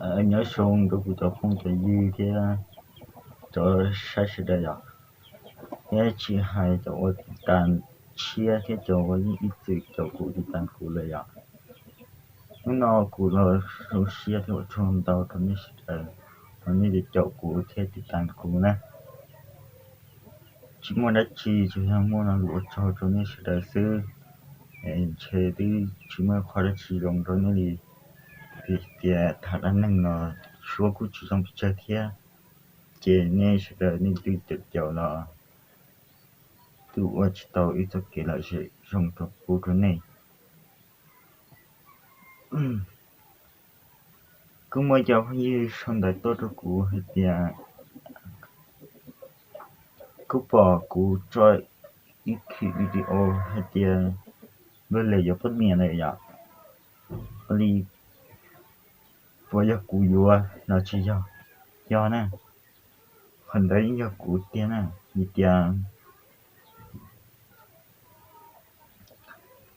Nyob zoo rau kuv cov phooj cov ywg thiab cov saib sawv daws yom, thiab tsis hais cov uas tiv tas tshiab thiab cov uas yeej ib txwm caum kuv tiv tas kuv lawm yom. Hnub no kuv los zoo siab thiab ua tsaug ntau rau nej sawv daws uas nej caum kuv thiab tiv tas kuv na. Tsis muaj dab tsi, tsuas yog muaj lo lus ua tsaug rau nej sawv daws xwb. Ntshe twb tsis muaj qhov dab tsi zoo rau nej li, vim tias tham dab neeg no suab kuj tsis zoo pes tsawg thiab, ces nej sawv daws nej twb caum caum los kuj ua tsis tau ib txoj kev lom zem zoo rau kuv rau nej. Kuj muaj cov phooj ywg sau ntawv tuaj rau kuv hais tias kuj pom kuv tso ib clip video hais tias luag lwm yuav poj niam lawm yom, li puas yog kuv yuav los tsis yog? Yog na, qhov ntawd yeej yog kuv tiag na, vim tias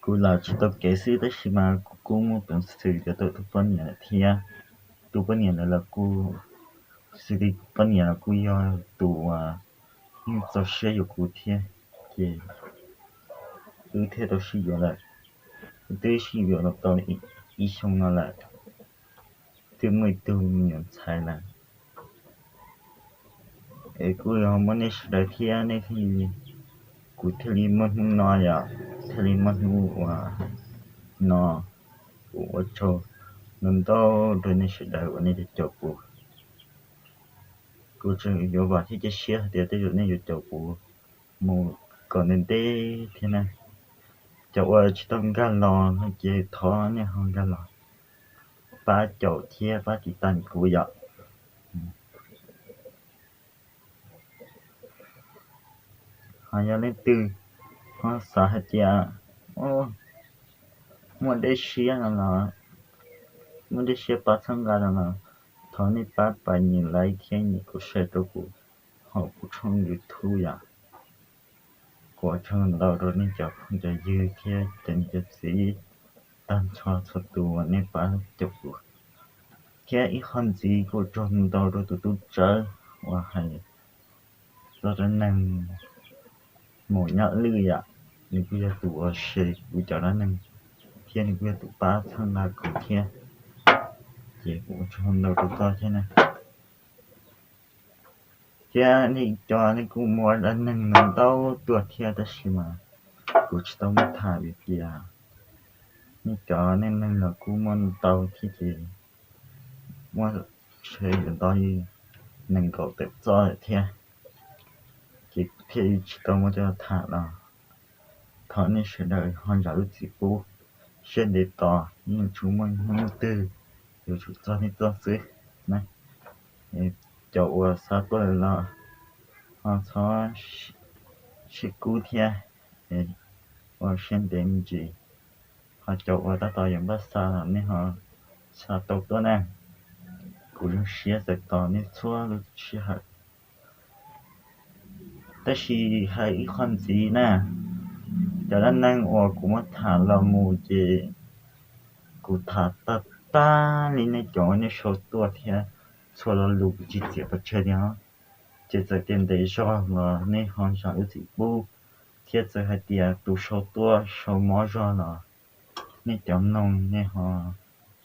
kuv los tsis tau kev xwb tab sis mas kuv kuj muaj peev xwm yuav tau tus poj niam lawm thiab. Tus poj niam ntawd los kuj, xws li poj niam los kuj yog tus uas yeej txaus siab yuav kuv thiab, ces wb thiaj tau sib yuav lawm. Wb twb sib yuav los tau ib xyoo no lawm, twb muaj ib tug me nyuam ntxhais lawm. Es kuj yog muaj nej sawv daws thiab nej thiaj li, kuv thiaj li muaj hnub no yom, thiaj li muaj hnub uas no. Kuv ua tsaug ntau ntau rau nej sawv daws uas nej caum kuv. Kuv tseem yuav vam thiab cia siab hais tias tej zaum nej yuav caum kuv mus kom ntev ntev thiab na. Cov uas tsis tau nkag los no ces thov nej ho nkag los pab caum thiab pab tiv tas kuv yom. Ho yog leej twg ho xav hais tias muaj dej siab no los, muaj dej siab pab txhawb nqa no los, thov nej pab pab nyem like thiab nyem subscribe rau kuv hauv kuv tshooj YouTube yom. Kuv ua tsaug ntau rau nej cov phooj cov ywg thiab cov niam cov txiv tag nrho txhua tus uas nej pab caum kuv. Thiab ib qho ntxiv kuv ua tsaug ntau rau tus tub Tsawb uas hais txog dab neeg mus nyob lwj yom, nws kuj yog tus uas share kuv cov dab neeg, thiab nws kuj yog tus pab txhawb nqa kuv thiab. Ces kuv ua tsaug ntau rau koj thiab na. Thiab nej cov nej kuj muaj dab neeg no ntau tuaj thiab tab sis mas kuv tsis tau muab tham vim tias nej cov nej neeg los kuj muaj ntau thiab ces muaj tsheb yuav ntau li nees nkaum tawm txoj lawm thiab, ces kuv thiaj li tsis tau muab coj tham los. Thov nej sawv daws ho zam lub txim pub, siab ntev tos, yeej tsuas muaj hnub twg yuav tsum txog nej txoj xwb na. Cov uas xav tuaj lawm los ho txhob sib kub thiab, ua siab ntev me ntsis. Ho cov uas tab tom yuav npaj xa los nej ho xa tau tuaj na. Kuv zoo siab txais tos nej txhua lub sij hawm. Tab sis hais ib qho ntxiv na, cov dab neeg uas kuv muab tham los mus ces kuv tham tag tag li nej cov nej sau tuaj thiab txhua lo lus kuv tsis txiav pov tseg li os. Ces txawm tias ntev zog los nej ho zam lub txim pub, thiab txawm hais tias tus sau tuaj sau mob zog los nej cov mloog nej ho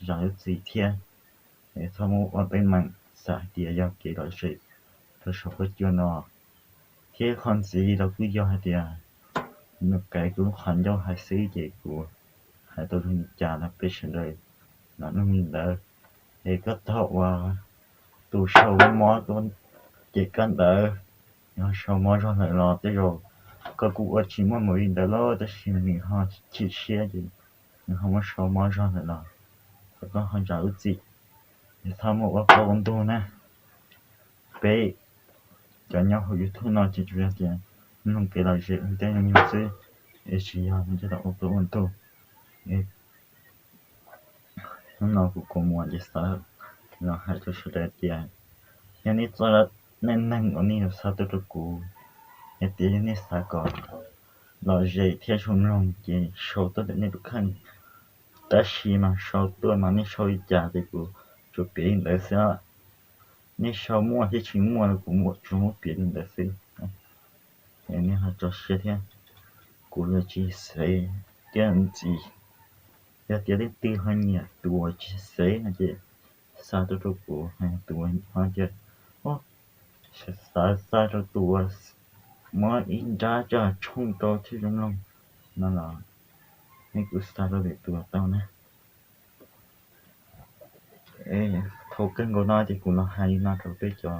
zam lub txim thiab. Txhob muab ua teeb meem, xav hais tias yog kev lom zem rau saum huab cua no. Thiab qhov ntxiv los kuj yog hais tias nws qev kuv lub qhov ncauj hais xwb ces kuv hais tau zoo li cas los peb sawv daws los mloog li ntawd. Es koj tog uas tus sau mob tuaj ces koj ntawd yog sau mob zog lawm los tej zaum koj kuj ua tsis muaj mus li ntawd lauj, tab sis nws ho chim siab ces nws ho muab sau mob zog lawm los thov koj ho zam lub txim, es txhob muab ua plaub ua ntug na. Peb cov nyob hauv YouTube no ces tsuas yog tias mloog kev lom zem tej me nyuag xwb, es tsis yog coj los ua plaub ua ntug. Hnub no kuv kua muag ces xav los hais rau sawv daws tias yog nej txoj dab neeg uas nej yuav xa tuaj rau kuv, yog tias yog nej xav kom lom zem thiab zoo mloog ces sau tuaj ntawm nej tus kheej. Tab sis mas sau tuaj mas nej sau li cas ces kuv tsuas piav li ntawd xwb. Nej sau muaj thiab tsis muaj kuv tsuas muab piav li ntawd xwb. Nej ho tso siab thiab, kuv yuav tsis xev thiab ntxiv. Yog tias leej twg ho nyiam tus uas tsis xev no ces xa tuaj rau kuv, tus ho tias xav xa rau tus uas muab ib nrab coj tshooj rau thiaj zoo mloog no los nej kuj xa rau lwm tus tau na. Thaum kawg nkaus no ces kuv los hais li no rau peb cov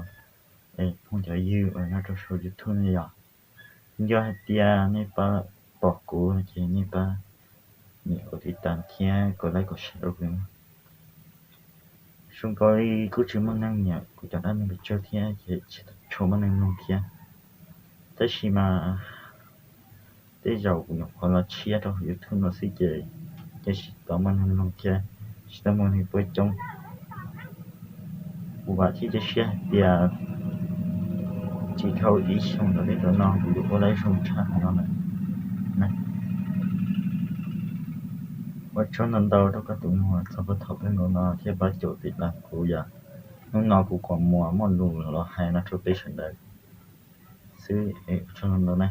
phooj cov ywg uas nyob rau saum YouTube no yog, yog hais tias nej pab pom kuv no ces nej pab nias tiv tam thiab kom like kom share rau kuv. Zoo nkaus li kuj tsis muaj neeg nyiam kuv cov dab neeg pes tsawg thiab ces tsis tshua muaj neeg mloog thiab. Tab sis mas tej zaum kuv nyuam qhuav los tshiab rau YouTube no xwb ces tsis tau muaj neeg mloog thiab, tsis tau muaj neeg pab coob. Kuv vam thiab cia siab hais tias tsis dhau ib xyoos ntawm nej tam no kuv yuav ua laiv zoo tshaj qhov no lawm. Ua tsaug ntau ntau rau koj tus muam txog pab thaum kawg nkaus no thiab pab caum tim las kuv yom. Hnub no kuv kuas muas muaj lus los hais no rau peb sawv daws xwb, ua tsaug ntau ntau na.